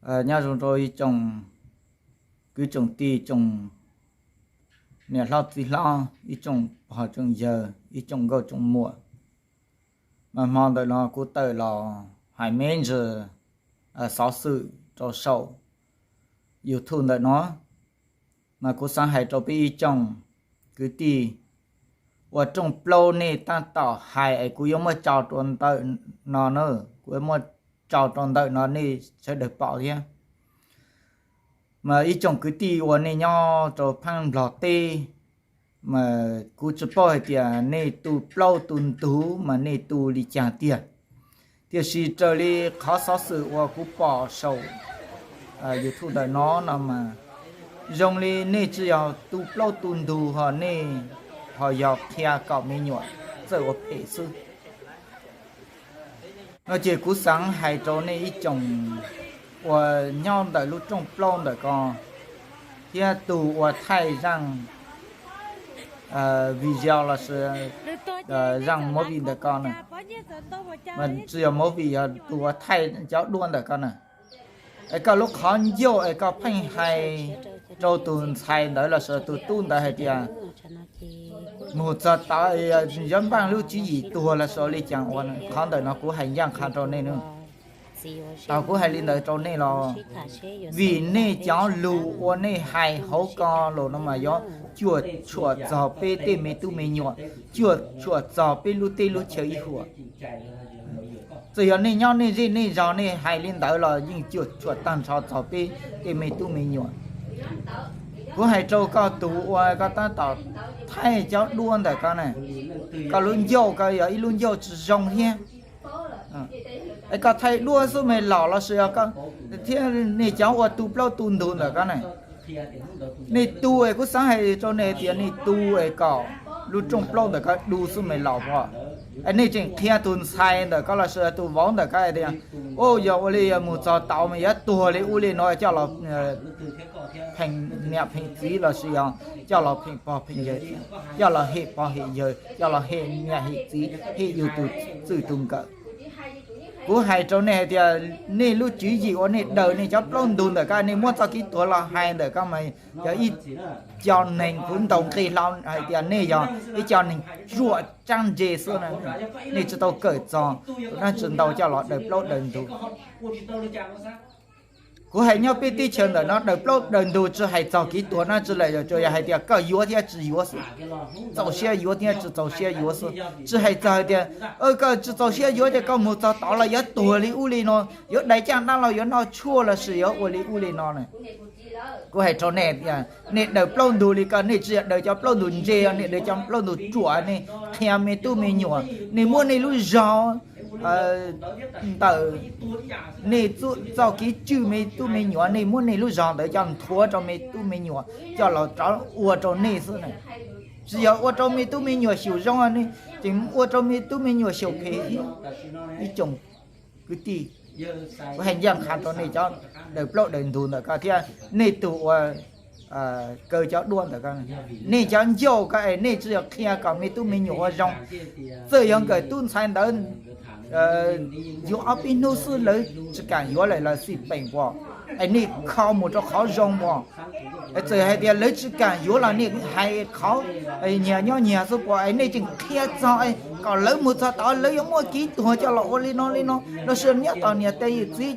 Nyob zoo rau ib tsoom kwv tsoom tij, tsoom niam hlob txiv hlob, ib tsoom pog tsoom yawg, ib tsoom nkauj tsoom muam. Mas hmo ntawm no kuv tawm los hais me ntsis xov xwm rau saum YouTube ntawm no, mas kuv xav hais rau peb ib tsoom kwv tij uas rooj plaub nej tab tom hais es kuv yuav muab tso rau ntawm no na, kuv yuav muab tso rau ntawm no nej sawv daws pom thiab. Mas ib tsoom kwv tij uas nej nyob rau pheej Nplog teb, mas kuv tsis paub hais tias nej tu plaub tu ntug mas nej tu li cas tiag. Tiam sis raws li qhov xov xwm uas kuv pom saum YouTube ntawm no no mas zoo li nej tsis yog tu plaub tu ntug ho nej ho yog qhia kom me nyuam txawj ua phem xwb. No ces kuv xav hais rau nej ib tsoom uas nyob ntawm lub rooj plaub ntawm ko, thiab tus uas thaij zaj video lossis zaj movie ntawm ko na, mas tsis yog movie, yog tus uas thaij cov duab ntawm ko na. Es koj lub qhov ncauj es koj pheej hais rau tus ntxhais ntawd lossis tus tub ntawd hais tias mus txog tod yuav npaj lub tswv yim tuag lossis li cas ua, qhov ntawm no kuv hais ncaj qha rau nej na. Tau kuv hais li ntawd rau nej los vim nej cov lus uas nej hais hauv ko los no mas yuav cuam tshuam txog peb tej me tub me nyuam, cuam tshuam txog peb lub teb lub chaw ib huam. Txawm yog nej nyob nej zej nej zog nej hais li ntawd los yeej cuam tshuam tag nrho txog peb tej me tub me nyuam. Kuv hais rau koj tus uas koj tab tom thaij cov duab ntawm ko na, koj lub ncauj ko yog ib lub ncauj tsis zoo thiab. Es koj thaij duab xwb me laus lossis thiab nej cov uas tu plaub tu ntug ntawm ko na, nej tu es kuv xav hais rau nej tias nej tu es kom lub rooj plaub ntawm ko du xwb me laus pom. Es nej tseem qhia tus ntxhais ntawm ko lossis tus vauv ntawm ko hais tias, u, yog ua li yog mus txog tod mas yuav tuag li ub li no coj los pheej niam pheej txiv lossis yog coj los pheej pog pheej yawg, coj los hem pog hem yawg, coj los hem niam hem txiv, hem yus tus txwj tus nkawm. Kuv hais rau nej hais tias nej lub tswv yim uas nej daws nej cov plaub ntug ntawm ko, nej muab txoj kev tuag los hais ntawm ko mas yog ib co neeg kuv ntaus nqi hlo hais tias nej yog ib co neeg ruam tsab ntse xwb na. Nej tsis tau kawm txog tus dab tsi ntau coj los daws plaub daws ntug. Kuv hais nyob peb teb chaws ntawm no daws plaub daws ntug tsis hais txog kev tuag dab tsi lawm, tsuas yog hais tias koj yuav thiab tsis yuav xwb, txaus siab yuav thiab tsis txaus siab yuav xwb, tsis hais txog hais tias koj tsis txaus siab yuav ces koj mus txog tod los yuav tuag li ub li no, yuav dai caj dab los yuav noj tshuaj lossis yuav ua li ub li no na. Kuv hais rau nej, nej daws plaub ntug li ko nej tsis yog daws cov plaub ntug ntse, nej daws cov plaub ntug ruam, nej qhia me tub me nyuam, nej muab nej lub zog ntawm nej txoj kev tswj me tub me nyuam, nej muab nej lub zog ntawd coj nthuav rau me tub me nyuam coj los rov ua rau nej xwb na. Tsis yog ua rau me tub me nyuam xyaum zoo, nej tseem ua rau me tub me nyuam xyaum phem thiab. Ib tsoom kwv tij, kuv hais ncaj qha rau nej cov daws plaub daws ntug ntawm ko thiab nej tus uas kaw cov duab ntawm ko, nej cov ncauj ko es nej tsis yog qhia kom me tub me nyuam ua zoo. Txawm yog nkawm tub ntxhais ntawd yuav ob peb hnub xwb lawv tsis kam yuav lawm lawv xij peem pom, es nej kho mus rau qhov zoo pom. Txawm hais tias lawv tsis kam yuav los nej hais qhov nyias nyob nyias xwb pom, es nej tseem qhia txog kom lawv mus txog tod lawv yuav muaj kev tuag coj los ua li no li no, lossis nyob tos niam tais yawm txiv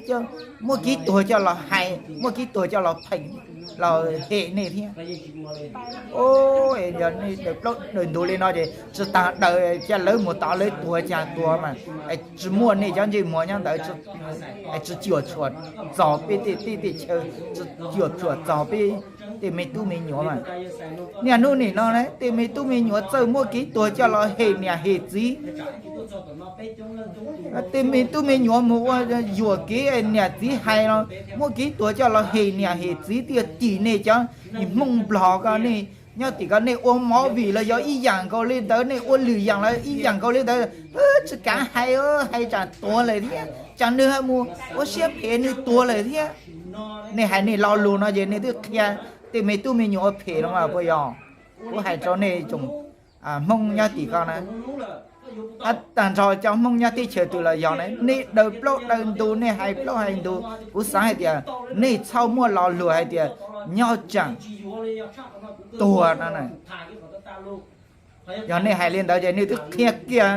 muaj kev tuag coj los hais, muaj kev tuag coj los pheem, los hem nej thiab. Yog nej daws plaub daws ntug li no ces tsis tas daws, cas lawv mus tod lawv tuag cas tuag mas, es tsis muaj nej cov ntsej muag nyob ntawd, es tsis cuam tshuam txog peb tej teb tej chaw, tsis cuam tshuam txog peb tej me tub me nyuam mas. Niaj hnub nim no tej me tub me nyuam txawj muab kev tuag coj los hem niam hem txiv. Tej me tub me nyuam mus ua yuam kev niam txiv hais los muab kev tuag coj los hem niam hem txiv tiag. Tim nej cov Hmoob Nplog ko, nej nyob tim ko nej ua movie los yog ib yam nkaus li ntawd, nej ua lwm yam los ib yam nkaus li ntawd, tsis kav hais, hais tsam tuag lawm thiab, tsam nws mus ua siab phem nws tuag lawm thiab. Nej hais nej lo lus no ces nej twb qhia tej me tub me nyuam ua phem los mas puas yog? Kuv hais rau nej tsoom Hmoob nyob tim ko na, Ab, tag nrho cov Hmoob nyob teb chaws twg los yog ne, nej daws plaub daws ntug, nej hais plaub hais ntug, kuv xav hais tias nej txhob muaj lo lus hais tias nyob tsam tuag no na. Yog nej hais li ntawd ces nej twb qhia kiag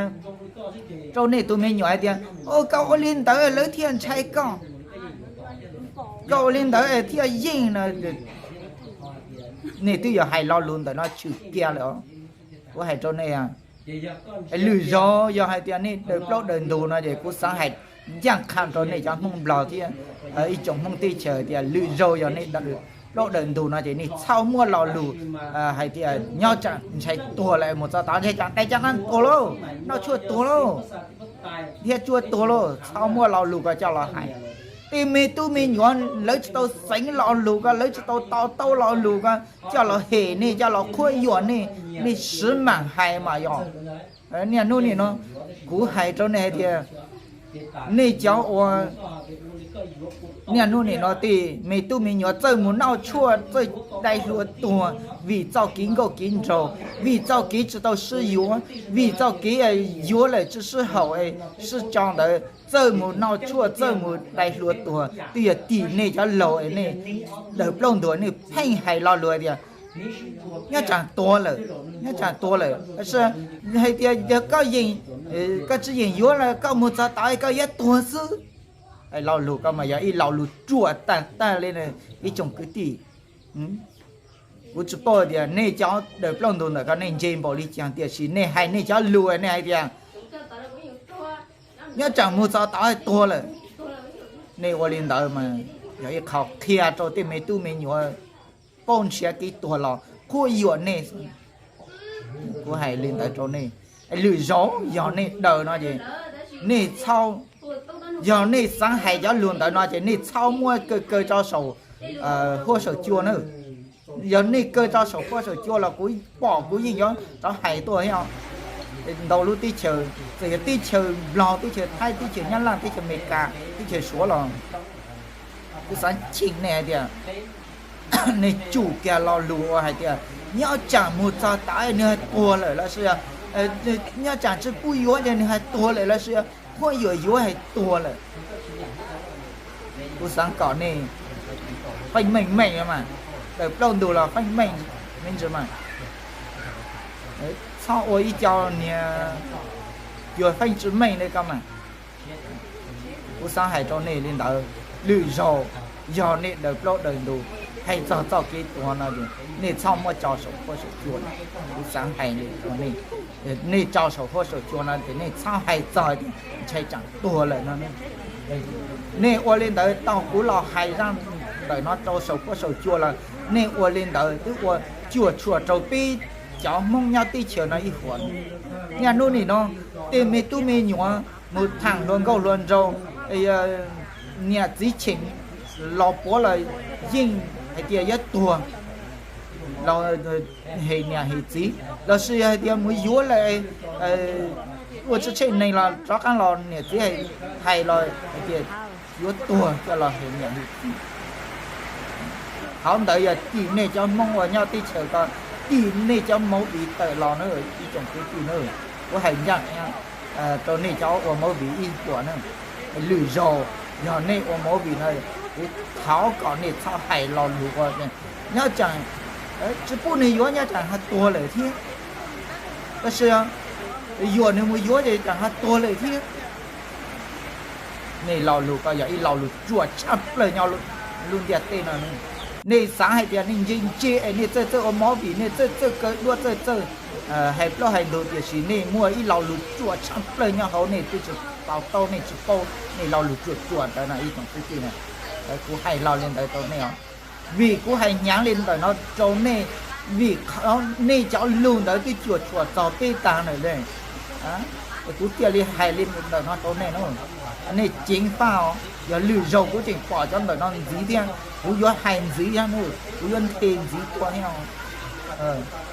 rau nej tus me nyuam hais tias, o, koj ua li ntawd lawv thiaj ntshai koj, koj ua li ntawd thiaj yeej no. Nej twb yog hais lo lus ntawm no tshwm kiag lawm os. Kuv hais rau nej, lwm zaus yog hais tias nej daws plaub daws ntug no ces kuv xav hais ncaj qha rau nej cov Hmoob Nplog thiab ib tsoom Hmoob teb chaws tias lwm zaus yog nej daws plaub daws ntug no ces nej txhob muaj lo lus hais tias nyob tsam ntshai tuag lawm, mus txog tod ntshai tsam dai caj dab tuag lauj, noj tshuaj tuag lauj, thiab tsuab tuag lauj, txhob muaj lo lus ko coj los hais. Tej me tub me nyuam lawv tsis tau xeev lo lus ko, lawv tsis tau to taub lo lus ko, coj los hem nej, coj los qhuab yuam nej, nej siv mam hais mas yog. Niaj hnub nim no kuv hais rau nej hais tias nej cov ua niaj hnub nim no tej me tub me nyuam txawj mus noj tshuaj, txawj dai hlua tuag vim txoj kev nkauj kev nraug, vim txoj kev tsis tau sib yuav, vim txoj kev yuav lawm tsis sib haum sib tso ntawd txawj mus noj tshuaj, txawj mus dai hlua tuag. Twb yog tim nej cov laus nej daws plaub ntug nej pheej hais lo lus tias nyob tsam tuag lawm, nyob tsam tuag lawm. Hais tias yog koj yeem, koj tsis yeem yuav los koj mus txog tod koj yuav tuag xwb. Lo lus ko mas yog ib lo lus ruam tag tag li ib tsoom kwv tij. Kuv tsis paub tias nej cov daws plaub ntug ntawm ko nej ntse npaum li cas, tiam sis nej hais nej cov lus nej hais tias nyob tsam mus txog tod tuag lawm. Nej ua li ntawd mas yog ib qho qhia rau tej me tub me nyuam paub nrhiav kev tuag los qhuab yuam nej. Kuv hais li ntawd rau nej, lwm zaus yog nej daws no ces nej txhob, yog nej xav hais cov lus ntawd no ces nej txhob muab kaw kaw tso saum huab saum cua na. Yog nej kaw tso saum huab saum cua los kuv pom kuv yeej yuav rov hais tuaj thiab. Ntau lub teb chaws, txawm yog teb chaws Nplog, teb chaws Thaib, teb chaws Nyab Laj, teb chaws Amelikas, teb chaws Suav los kuv xav cheem nej hais tias nej tsum kiag lo lus uas hais tias nyob tsam mus txog tod nws tuag lawm los sis nyob tsam tsis pub yuav ces nws hais tuag lawm los sis qhuab yuam yuav hais tuag lawm. Kuv xav kom nej feej meej meej mas, daws plaub ntug los feej meej me ntsis mas, txhob ua ib co niag cuag feej tsis meej li ko mas. Kuv xav hais rau nej li ntawd, lwm zaus yog nej daws plaub daws ntug hais txog txoj kev tuag no ces nej txhob muab tso saum huab saum cua. Kuv xav hais li rau nej, nej tso saum huab saum cua no ces nej txhob hais txog tias ntshai tsam tuag lawm no. Nej ua li ntawd tau kuv los hais zaj ntawm no rau saum huab saum cua los nej ua li ntawd twb ua cuam tshuam rau peb cov Hmoob nyob teb chaws no ib huam. Niaj hnub nim no tej me tub me nyuam mus tham hluas nkauj hluas nraug, niam txiv cheem los puav los yeej hais tias yuav tuag los hem niam hem txiv, los sis yog hais tias mus yuav lawm ua tsis tsheej neeg los rov qab los niam txiv hais los hais tias yuav tuag coj los hem niam hem txiv. Qhov ntawd yog tim nej cov Hmoob uas nyob teb chaws ko, tim nej cov movie tawm los na ib tsoom kwv tij na. Kuv hais ncaj rau nej cov ua movie ib huam na, lwm zaus yog nej ua movie no, kuv thov kom nej txhob hais lo lus ua nyob tsam tsis pub nws yuav nyob tsam ho tuag lawm thiab, tab sis yuam nws mus yuav ces tsam ho tuag lawm thiab. Nej lo lus ko yog ib lo lus ruam tshaj plaws nyob lub ntiaj teb no. Nej xav hais tias nej ntse ntse es nej txawj txawj ua movie, nej txawj txawj kaw duab, txawj txawj hais plaub hais ntug, tiam sis nej muaj ib lo lus ruam tshaj plaws nyob hauv, nej twb tsis to taub, nej tsis paub nej lo lus ruam ruam ntawd no ib tsoom kwv tij na. Kuv hais lo li ntawd rau nej os, vim kuv hais hnyav li ntawm no rau nej, vim nej cov lus ntawd twb cuam tshuam txog peb tag lawm ne. Kuv thiaj li hais li ntawm no rau nej na. Nej ceev faj os, yog lwm zaus kuv tseem pom cov ntawm no ntxiv thiab kuv yuav hais ntxiv thiab, kuv yuav nthe ntxiv tuaj thiab.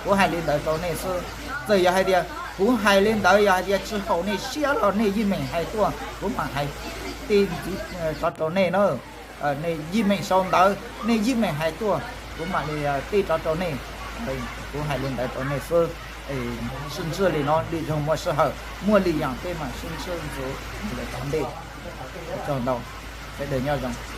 Kuv hais li ntawd rau nej xwb. Txawm yog hais tias kuv hais li ntawd yog hais tias tsis haum nej siab los nej yeej meem hais tuaj, kuv mam hais tej ntxiv tso rau nej na. Nej yeej meem sau ntawv, nej yeej meem hais tuaj, kuv mam li teb rov rau nej. Kuv hais li ntawd rau nej xwb. sib ntsib li no, lwm zaug muaj sij hawm muaj lwm yam peb mam sib ntsib ntxiv lawm tom ntej. Ua tsaug ntau, sawv daws nyob zoo.